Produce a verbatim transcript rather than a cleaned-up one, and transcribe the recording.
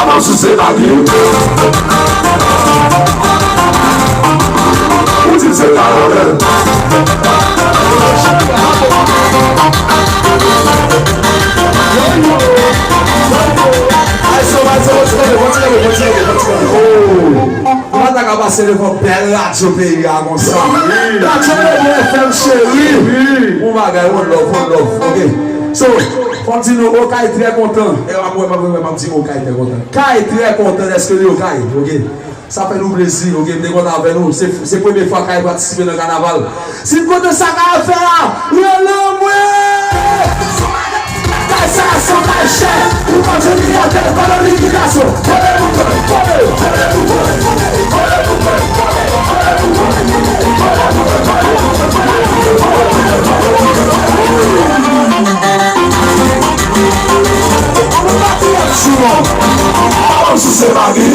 Avanse se la vi. Ou di se la vi. Ay, sovay, sovay, kontinye, kontinye, kontinye, kontinye. Oh. Ou pa ta ka pase devan bèl radyo peyi a konsa. Radyo Leblè F M cheri. Bon bagay, one love, one love, ok. So, fò m di nou, Okay trè kontan. E w ap wè, m ap wè, m ap di Okay trè kontan. Kay trè kontan dèske li Okay, ok. Sa fè nou plezi, ok, m te kontan avè nou. Se, se premye fwa Kay patisipe nan kanaval. Si n kontan sa Kay ap fè a, rele mwen! Kay sa a se yon kay chè. Ou pa jwenn li atè, pa nan likidasyon. Vole pou vole, vole, vole pou vole, vole pou vole, vole pou vole. Ou pa ti ap sou mò. Avanse se la vi.